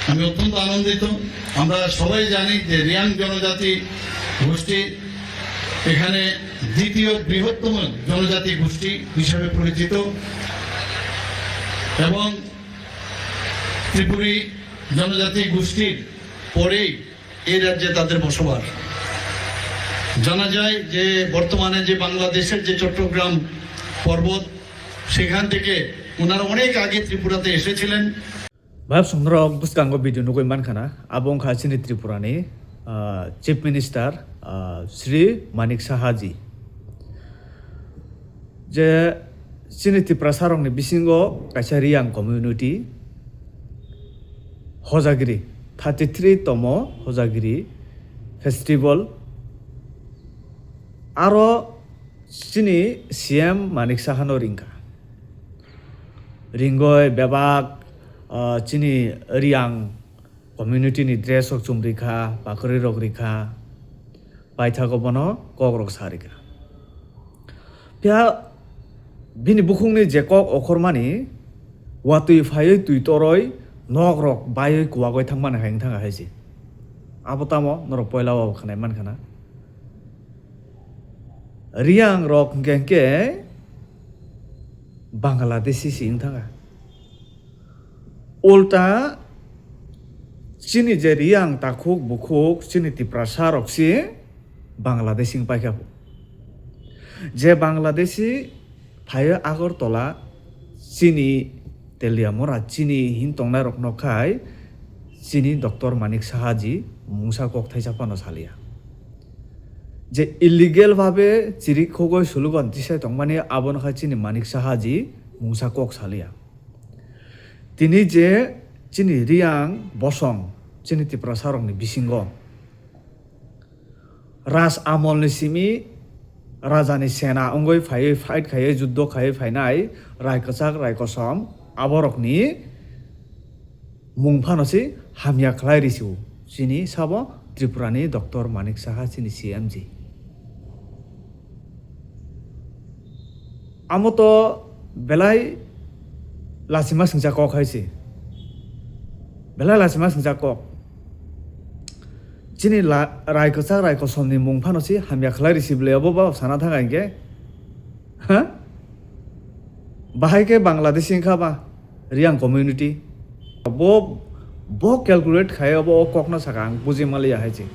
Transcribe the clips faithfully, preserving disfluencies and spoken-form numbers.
আমি অত্যন্ত আনন্দিত। আমরা সবাই জানি যে রিয়াং জনজাতি গোষ্ঠী এখানে দ্বিতীয় বৃহত্তম জনজাতি গোষ্ঠী হিসাবে পরিচিত এবং ত্রিপুরী জনজাতি গোষ্ঠীর পরেই এই রাজ্যে তাদের বসবাস। জানা যায় যে বর্তমানে যে বাংলাদেশের যে চট্টগ্রাম পর্বত, সেখান থেকে ওনারা অনেক আগে ত্রিপুরাতে এসেছিলেন। Bayapsong norok bwskango video nugwi mankha na, abo wngkha chini Tripura ni, ah, Chief Minister, ah, Shri Manik Saha ji. Je chini Tiprasa rokni bisingo kaisa Riyang community Hojagiri, thirty three tomo Hojagiri festival, aro chini C M Manik Saha no ringkha. Ringoi bebak, ah, chini Riyang community ni dress rok chum rikha, pakarwi rok rikha, paithago bono kok rok sa rikha. Phiya bini bukhukni je kok okhormani watwi phaiwi twi toroi nok rok baiwi kuwagwi thangmani hai wngthang hai se. Abo tamo norok poila o khnai mankha na. Riyang rok hwnkhe hwnkhe Bangladeshi si wngthang kha. Ulta chini je Riyang takhuk bukhuk chini Tiprasa rok si Bangladeshi wng paikha. Je Bangladeshi phaio Agartala chini Teliamura chini hin tongnai rok no khai chini Doctor Manik Saha ji mungsa kok thaisa phano salia. Je illegal bhabe chirik khogoi sulugan tisai tongmani abono khai chini Manik Saha ji mungsa kok salia. Tini je chini Riyang bosong chini Tiprasa rokni bisingo Raj Amol ni simi raja ni sena wngwi phaiwi fight khaiwi juddo khaiwi phainai Rai Kwchak Rai Kosom aborokni mung phano se hamya khlai risi o chini sabo Tripura ni Doctor Manik Saha chini C M ji. Amo to belai lachima singcha kok hai se. Belai lachima singcha kok. Chini la-, Rai Kwchak Rai Kosom ni mung phano se hamya khlai risi bwle abo ba sana thang hinkhe. Ha? Bahai khe Bangladeshi wngkha ba Riyang community. Bo, bo calculate khai abo o kokno saka ang buji maliya hai se.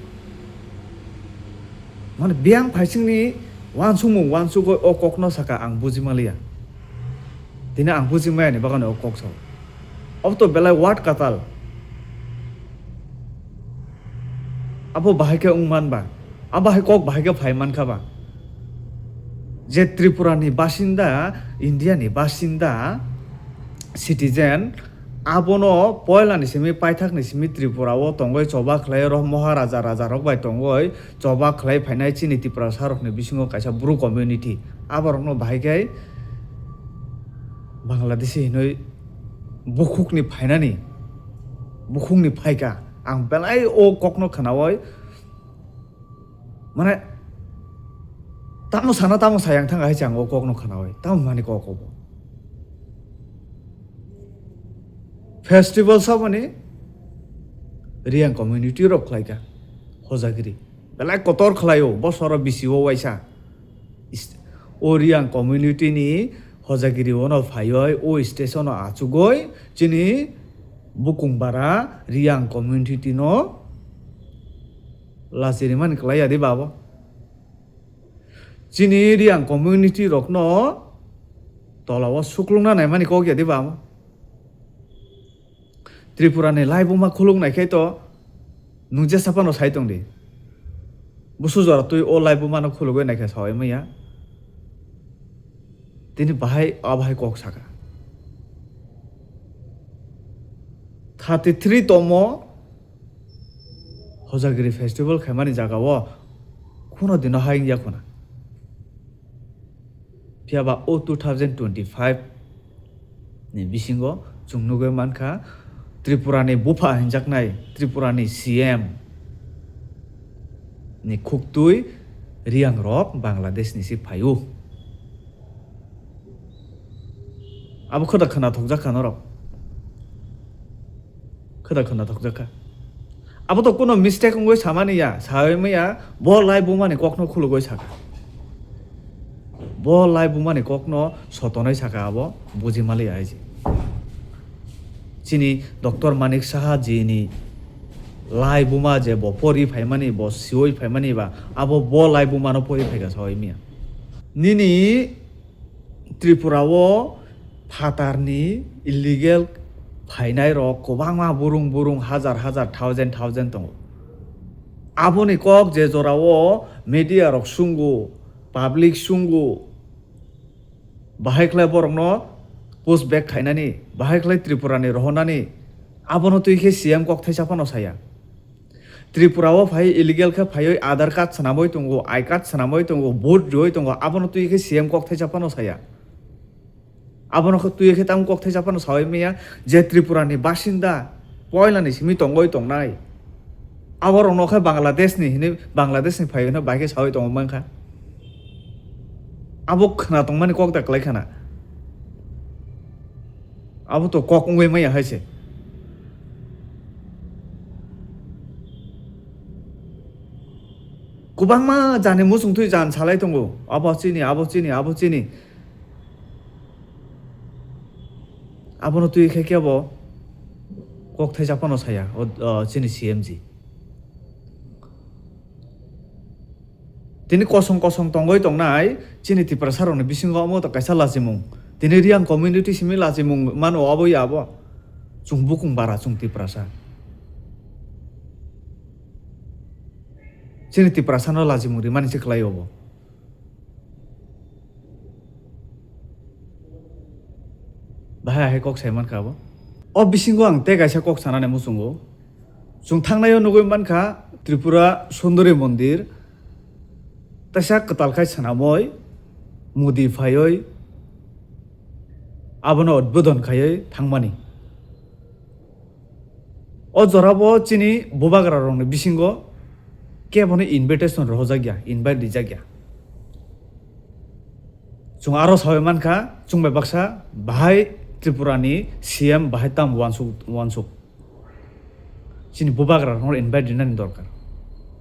Mane biyang phaisingni wansukmung wansugwi o kokno saka ang buji maliya. Tini ang buji maya ni bagwi o kok sao. Abo to belai word katal. Abo bahai khe wng man ba? Abo bahai kok bahai khe phai man kha ba? Je Tripura ni basinda, India ni basinda, citizen, abono poila ni simi paithak ni simi Tripura o tongwi choba khlai rw Maharaja raja rok bai tongwi choba khlai phainai chini Tiprasa rokni bisingo kaisa Bru community. Aborokno bahai khe Bangladeshi hinwi bukhukni phainani, bukhukni phaikha. Ang belai o kokno khnaui, mane, tamo sana tamo sayang thang hai se ang o kokno khnaui. Tamo mani kok obo? Festival saboni Riyang community rok khlaikha hojagiri. Belai kotor khlaio, bosoro bisio waisa. Is-, o Riyang community ni hojagiri ono phaioi, o station o achugoi, chini bukung bara Riyang community no lachirimani kwlai ya di babo. Chini Riyang community rokno tola o suklungna naimani kok ya di babo. Tripura ni laibuma khuluk nai khe to nwng jesa phano sai tong di. Busu jora twi o laibuma no khulugwi nai khe saui manya. Tini bahai, a bahai kok saka. Thirty three tomo Hojagiri festival khaimani jaga o khuna dino hai wngya khuna. Phiya ba o two thousand twenty-five ni bisingo chwng nugwi mankha, Tripura ni bupha hinjaknai Tripura ni C M ni khuktwi Riyang rok Bangladesh ni si phaio. Abo khe da khwnathokjak kha norok. Khwda khwna thokjak kha. Abo to kuno mistake wngwi samani ya, sawi maya, bo lai bumani kokno khulugwi sakha. Bo lai bumani kokno sotonwi sakha abo, buji maliya hai se. Chini Doctor Manik Saha ji ni lai buma je bo pori phaimani, bo siwi phaimani ba, abo bo lai bumano pori phaikha sawi maya. Nini Tripura o phatarni illegal phainai rok kwbangma burung burung hajar hajar thousand thousand tongo. Aboni kok je jora o media rok sungo, public sungo, bahai khlai borokno push back khainani, bahai khlai Tripura ni rohornani, abono twi khe C M kok thaisa phano saya. Tripura o phai illegal khe phaiwi Aadhaar card swnamwi tongo, I card swnamwi tongo, vote riwi tongo, abono twi khe C M kok thaisa phano saya. Abono khe twi khe tamo kok thaisa phano sawi maya je Tripura ni basinda poila ni simi tongwi tongnai. Abo rokno khe Bangladesh ni hinwi, Bangladesh ni phai hwnwi bai khe sawi tongo mankha. Abo khwna tongmani kok da kwlai khana. Abo to kok wngwi maya hai se. Kwbangma jani muchung twi jan salai tongo. Abo chini, abo chini, abo chini. Abono twi khe kebo kok thaisa phano saya, o, o, chini C M ji. Tini kosong kosong tongwi tongnai chini Tiprasa rokni bisingo omo to kaisa lachimung. Tini Reang community simi lachimung mano abo ya abo. Chwng bukung bara chwng Tiprasa. Chini Tiprasa no lachimung rimani se kwlai obo. Bahai ahai kok sai mankha abo. O bisingo ang tei kaisa kok sanani muchungo. Chwng thangnaio nugwi mankha Tripura Sundori Mondir, teisa kwtal khai swnamwi Modi phaiwi abono udbodon khaiwi thangmani. O jorabo chini bubagra rokni bisingo kebono invitation rohorjak ya, invite rijak ya. Chwng aro sawi mankha, chwng bai baksa bahai Tripura ni C M bahai tam uansuk, uansuk. Chini bubagra rokno invite rinani dorkar.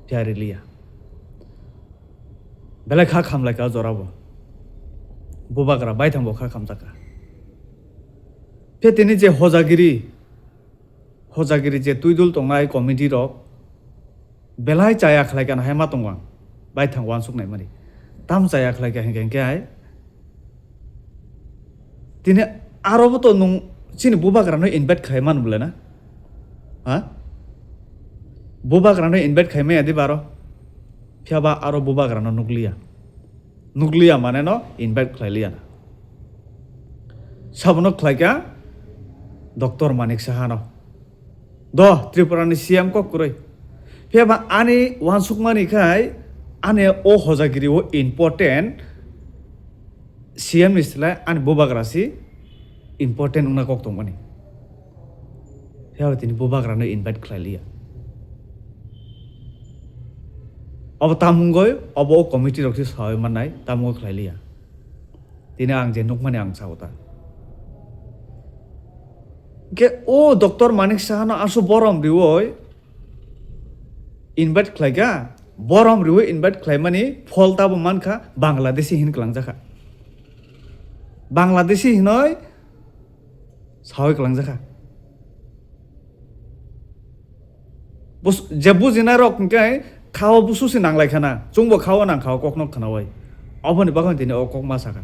Phiya riliya. Belai kha khamlaikha o jorabo. Bubagra baithang bo kha khamjakha. Phiya tini je hojagiri, hojagiri je twidul tongnai committee rok belai chaya khlai kana hai ma tongo ang, baithang uansuk naimani. Tam chaya khlai kha hinkhe, hinkhe hai tini aro bo to nwng chini bubagra no invite khai man bole na? Ha? Bubagra no invite khai maya di baro? Phiya ba aro bubagra no nukliya. Nukliya mane no invite khlai liya na. Sabono khlai kha Doctor Manik Saha no. Do, Tripura ni C M kok kwrwi. Phiya ba ani uansukmani khai ani o hojagiri o important C M ni slai ani bubagra si important wngna kok tongmani. Phiya ba tini bubagra no invite khlai liya. Obo tamungoi, obo o committee rok si sawi mannai, tamungoi khlai liya. Tini ang je nukmani ang sao ta. Ke o Doctor Manik Saha no asu borom riwoi invite khlai kha, borom riwoi invite khlai mani phol tabo mankha Bangladeshi hin kwlangjakha. Bangladeshi hinoi sawi kwlangjakha. Bus-, je bujinai rok hwnkhe khao busu se nanglai khana, chwngbo khao nang khao kokno khnaui. Oboni bagwi tini o kok ma sakha.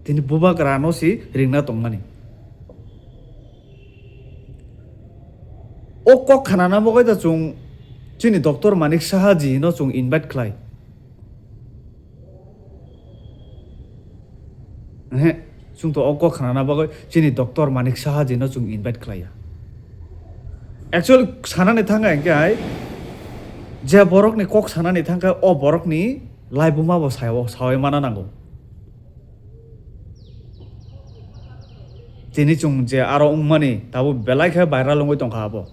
Tini bubagra no si ringna tongmani. O kok khanana bagwi da chwng chini Doctor Manik Saha ji no chwng invite khlai. Ehe, chwng to o kok khanana bagwi chini Doctor Manik Saha ji no chwng invite khlaiya. Actually, sanani thangkha hinkhe hai, je borokni kok sanani thangkha, o borokni laibuma bo sayo, sawi mana nango. Tini chwng je aro wngmani, tabuk belai khe viral wngwi tongkha abo.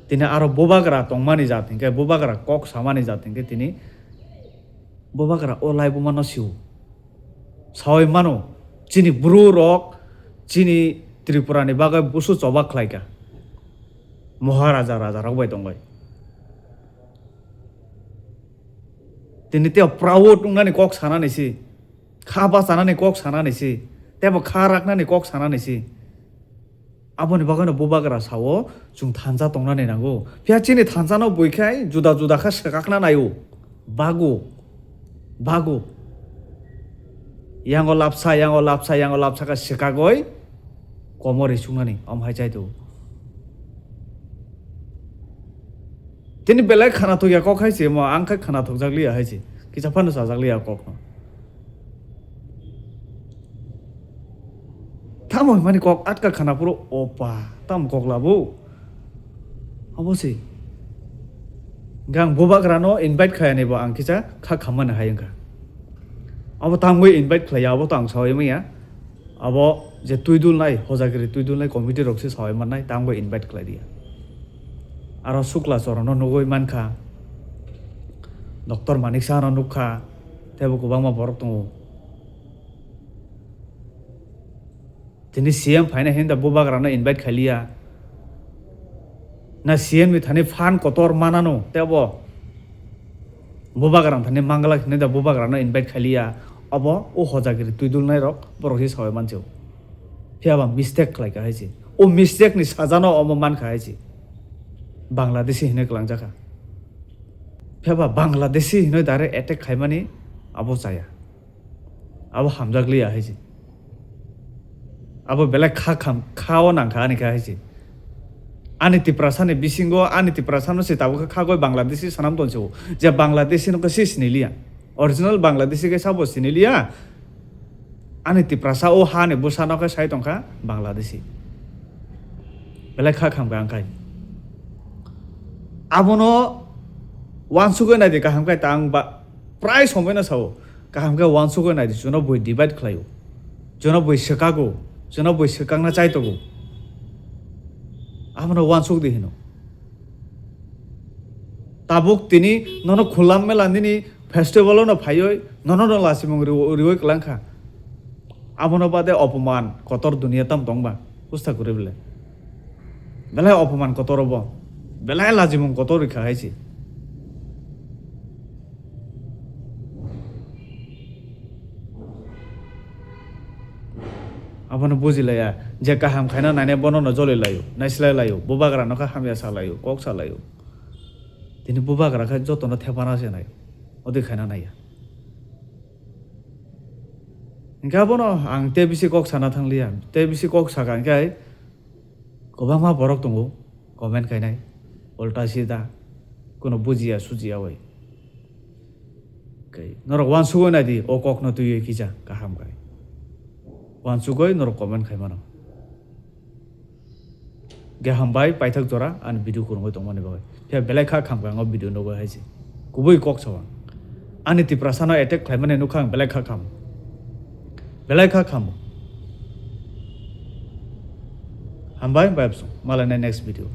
Tini aro bubagra tongmani jat hinkhe, bubagra kok samani jat hinkhe tini bubagra o laibuma no sio. Sawi mano, chini bru rok, chini Tripura ni bagwi busu choba khlaika. Maharaja raja rok bai tongbai. Tini tei proud wngnani kok sanani si. Kha bachanani kok sanani si. Tebo kha raknani kok sanani si. Aboni bagwino bubagra sao chwng thansa tongnani nango. Phiya chini thansano buikhai juda juda kha swkakna naio. Bago. Bago. Yango lapsa, yango lapsa, yango lapsa kha swkagoi komor ri chuknani om hai chai tongo. Tini belai khana thokya kok hai se mo, ang khe khana thokjak liya hai se. Kisa phano chajak liya kokno. Tamo hwnmani kok atka khana phuru opa, tamo kok labo? Abo se. Hwnkhe ang bubagrano invite khaiyani bo ang kisa kha khammani hai wngkha. Abo tangwi invite khlaiya, abo to ang saui manya. Abo je twidul nai, Hojagiri twidul nai committee rok se saui mannai, tangwi invite khlai diya. Aro Sukla Chorono nugui mankha, Doctor Manik Saha no nukha, teibo kwbangma borok tongo. Tini C M phaina hinda bubagrano invite khailiya. Na C M ni thani phan kotor manano tebo bubagrang thani manglak hinwi da bubagrano invite khailiya. Obo o Hojagiri twidulnai rok borok se sawi manchio. Phiya ba mistake khlaika hai se. O mistake ni sajano omo mankha hai se. Bangladeshi hinwi kwlangjakha. Phiya ba Bangladeshi hinwi direct attack khaimani abo chaya. Abo hamjak liya hai se. Abo belai kha kham, kha o nang kha ani kha hai se. Ani Tiprasa ni bisingo, ani Tiprasa no se tabuk kha goi Bangladeshi sanam ton se o. Je Bangladeshi no khe se sini liya. Original Bangladeshi khe sabo sini liya. Ani Tiprasa o ha ni bwsa no khe sai tong kha Bangladeshi. Belai kha kham kha ang khai. Abono wansugwi nai di kaham khai ta ang ba prai somoi no sao. Kaham khe wansugwi nai di, chwngno bui divide khlaio, chwngno bui swkago, chwngno bui swkakna chaitogo. Abono wansuk di hino. Tabuk tini nono khulam mela nini festival no phaioi nono no lachimung riwo-, riwoi kwlangkha. Abono bade opoman kotor duniya tam tongba. Pusta kwrwi bwle. Belai opoman kotor obo. Belai lajimung kotor rikha hai se. Abono bujilaya, je kaham khaina naine bono no joli laio, naislai laio, bubagra no kha hamya sa laio, kok sa laio. Tini bubagra kha jotono thepana se nai, odi khaina naiya. Hingke abono ang tei bisi kok sana thangliya, tei bisi kok saka hingke kwbangma borok tongo comment khainai, ulta sida, kuno bujiya sujiya bai. Khe norok wansugwi nai di, o kokno twiwi kisa kaham khai. Wansugwi norok comment khai mano. Khe hambai paithak jora ani video kwrwngwi tongmani bagwi. Phiya belai kha kham kha ang o video nugwi hai se. Kubui kok sao ang. Ani Tiprasa no attack khlaimani nukha ang belai kha kham. Belai kha kham. Hambai bai bwswng. Malai nai next video.